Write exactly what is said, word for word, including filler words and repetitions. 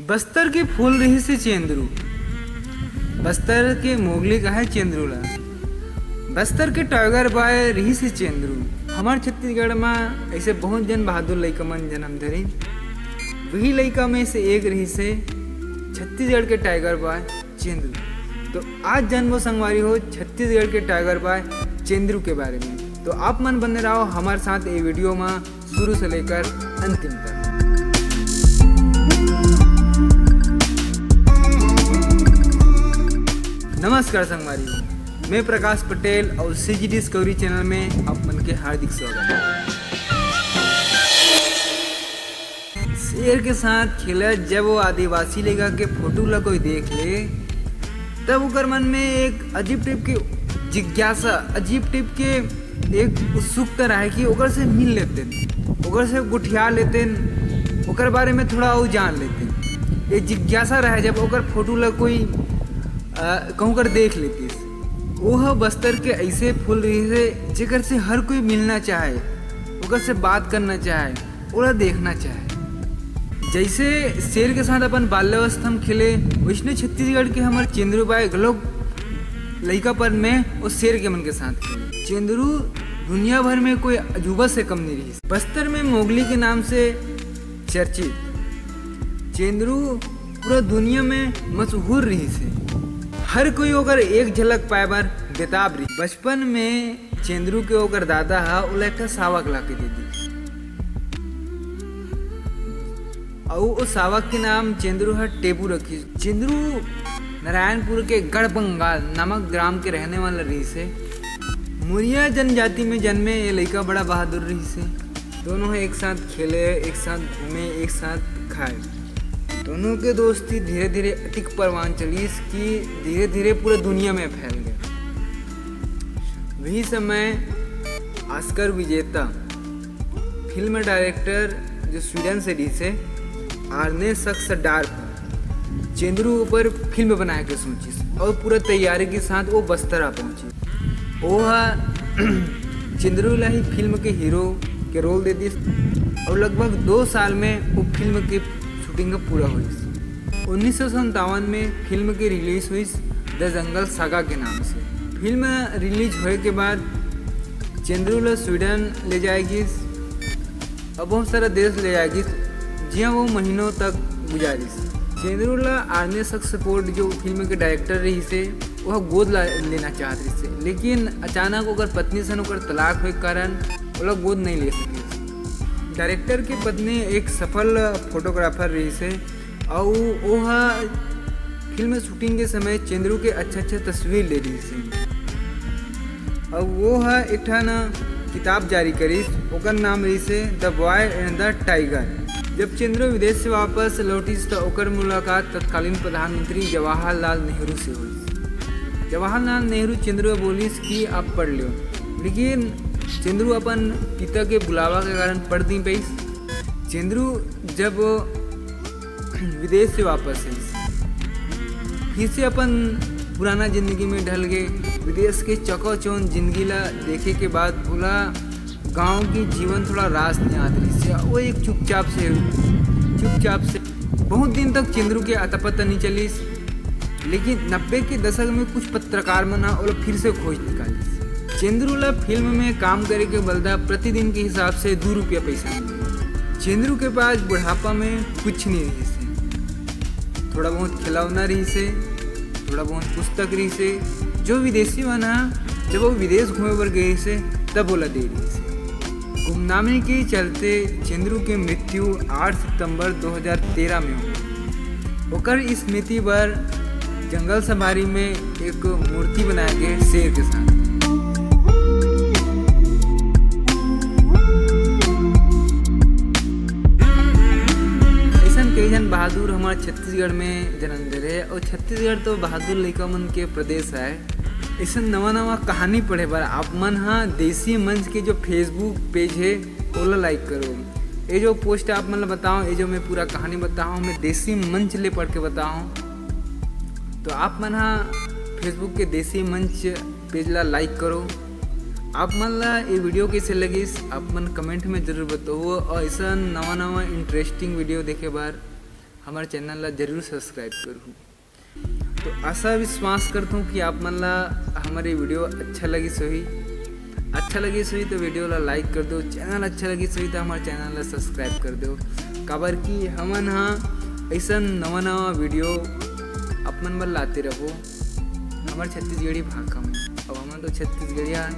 बस्तर के फूल रिहिस हे चेंदरू, बस्तर के मोगली कहे चेंदरू ला, बस्तर के टाइगर बॉय रिहिस हे चेंदरू। हमर छत्तीसगढ़ म ऐसे बहुत जन बहादुर लइका मन जन्म धरिन, वही लइका में से एक रिहिस हे छत्तीसगढ़ के टाइगर बॉय चेंदरू। तो आज जानबो संगवारी हो छत्तीसगढ़ के टाइगर बॉय चेंदरू के बारे में। तो आप मन बने रहो हमर साथ ये वीडियो में शुरू से लेकर अंतिम तक। नमस्कार संगवारी हो, मैं प्रकाश पटेल और सीजी डिस्कवरी चैनल में आप मन के हार्दिक स्वागत है। शेर के साथ खेलत जब वो आदिवासी लइका के फोटो ला कोई देख ले, तब ओकर मन में एक अजीब टाइप के जिज्ञासा, अजीब टाइप के एक उत्सुकता रहे कि ओकर से मिल लेते, ओकर से गोठिया लेते, ओकर बारे में थोड़ा और जान लेते। ये जिज्ञासा रहे जब ओकर फोटो ला कोई, अ, कहूँ कर देख लेते। वो ह बस्तर के ऐसे फूल रिहिस हे जेकर से हर कोई मिलना चाहे, ओकर से बात करना चाहे, ओला देखना चाहे। जैसे शेर के साथ अपन बाल्यावस्था में खेले, वैसने छत्तीसगढ़ के हमर चेंदरू बॉय घलोक लइकापन में वो शेर के मन के साथ खेले। चेंदरू दुनिया भर में कोई अजूबा से कम नहीं रहिस। बस्तर में मोगली के नाम से चर्चित चेंदरू पूरा दुनिया में मशहूर रिहिस हे। हर कोई ओकर एक झलक पाए बर बेताब रहिस। बचपन में चेंदरू के ओकर दादा ह ओला एक ठा सावक ला के दे दिस। अउ ओ सावक के नाम चेंदरू ह टेबू रखिस। चेंदरू नारायणपुर के गढ़बंगाल नामक ग्राम के रहने वाला रिहिस हे। मुरिया जनजाति में जन्मे ये लइका बड़ा बहादुर रिहिस हे। दोनों ह एक साथ खेले, एक साथ घूमे, एक साथ खाए। दोनों के दोस्ती धीरे धीरे अतिक परवान चलिस कि धीरे धीरे पूरा दुनिया में फैल गए। वही समय ऑस्कर विजेता फिल्म डायरेक्टर जो स्वीडन से रिहिस हे, आर्ने सक्सडार्प चेंदरू ऊपर फिल्म बनाए के सोचिस और पूरा तैयारी के साथ वो बस्तर आ पहुंचिस। वो ह चेंदरू ला ही फिल्म के हीरो के रोल दे दिस और लगभग दो साल में वो फिल्म के शूटिंग पूरा होइस। उन्नीस सौ संतावन में फिल्म के रिलीज हुई द जंगल सागा के नाम से। फिल्म रिलीज होए के बाद चेंदरू ला स्वीडन ले जाए गिस और बहुत सारा देश ले जाए गिस, जिहाँ वो महीनों तक गुजारिस। चेंदरू ला आर्ने सक्सडार्प जो फिल्म के डायरेक्टर रिहिस हे, वह गोद ला लेना चाहत रिहिस हे, लेकिन अचानक ओकर पत्नी सन ओकर तलाक होए के कारण ओला गोद नहीं ले सकिस। डायरेक्टर के पत्नी एक सफल फोटोग्राफर रिहिस हे, अउ ओह फिल्म शूटिंग के समय चेंदरू के अच्छा अच्छा तस्वीर ले रहिस हे। अउ वो ह एक ठन किताब जारी करिस, ओकर नाम रहिस हे the boy and the tiger. जब चेंदरू विदेश से वापस लौटिस त ओकर मुलाकात तत्कालीन प्रधानमंत्री जवाहरलाल नेहरू से हुई। जवाहरलाल नेहरू चेंदरू बोलिस कि आप पढ़ लो, लेकिन चेंदरू अपन पिता के बुलावा के कारण पढ़ नहीं पाइस। चेंदरू जब विदेश से वापस आइस, फिर से अपन पुराना जिंदगी में ढल गए। विदेश के चकाचौंध जिंदगी ला देखे के बाद ओला गांव की जीवन थोड़ा रास नहीं आत रहिस हे। वो एक चुपचाप से, चुपचाप से बहुत दिन तक चेंदरू के अता पता नहीं चलिस। लेकिन नब्बे के दशक में कुछ पत्रकार मन ह ओला फिर से खोज निकालिस। चेंदरू ला फिल्म में काम करे के बलदा प्रतिदिन के हिसाब से दू रुपया पैसा मिले। चेंदरू के पास बुढ़ापा में कुछ नहीं रहिस हे। थोड़ा बहुत खिलौना रहिस हे, थोड़ा बहुत पुस्तक रहिस हे, जो विदेशी मन ह जब वो विदेश घूमे बर गए से तब ओला दे रहिस हे। गुमनामी के चलते चेंदरू के मृत्यु आठ सितंबर दो हज़ार तेरह में हो। ओकर स्मृति बर जंगल सफारी में एक मूर्ति बनाए गए शेर के साथ। ऐसन कई झन बहादुर हमारे छत्तीसगढ़ में जन्म दे रहे, और छत्तीसगढ़ तो बहादुर लइका मन के प्रदेश है। ऐसन नवा नवा कहानी पढ़े बर आप मन हा देसी मंच के जो Facebook पेज है, ओला लाइक करो। ये जो पोस्ट आप मन ला बताओ, ये जो मैं पूरा कहानी बताओ, मैं देसी मंच ले पढ़ के बताओ, तो आप मन हा Facebook के देसी मंच पेज ला लाइक करो। आप मन ला ये वीडियो कैसे लगिस, आप मन कमेंट में जरूर बताओ, और ऐसा नवा नवा इंटरेस्टिंग वीडियो देखे बर हमर चैनल ला जरूर सब्सक्राइब करहू। तो आशा विश्वास करता हूँ कि आप मन ला हमर ये वीडियो अच्छा लगिस होही। अच्छा लगिस होही तो वीडियो ला लाइक कर दो, चैनल अच्छा लगिस होही तो हमर चैनल ला सब्सक्राइब कर दो, काबर कि हमन हा ऐसन नवा नवा वीडियो आप मन बर लाते रहो हमर छत्तीसगढ़ी भाखा में। अब हमन तो छत्तीसगढ़िया हन,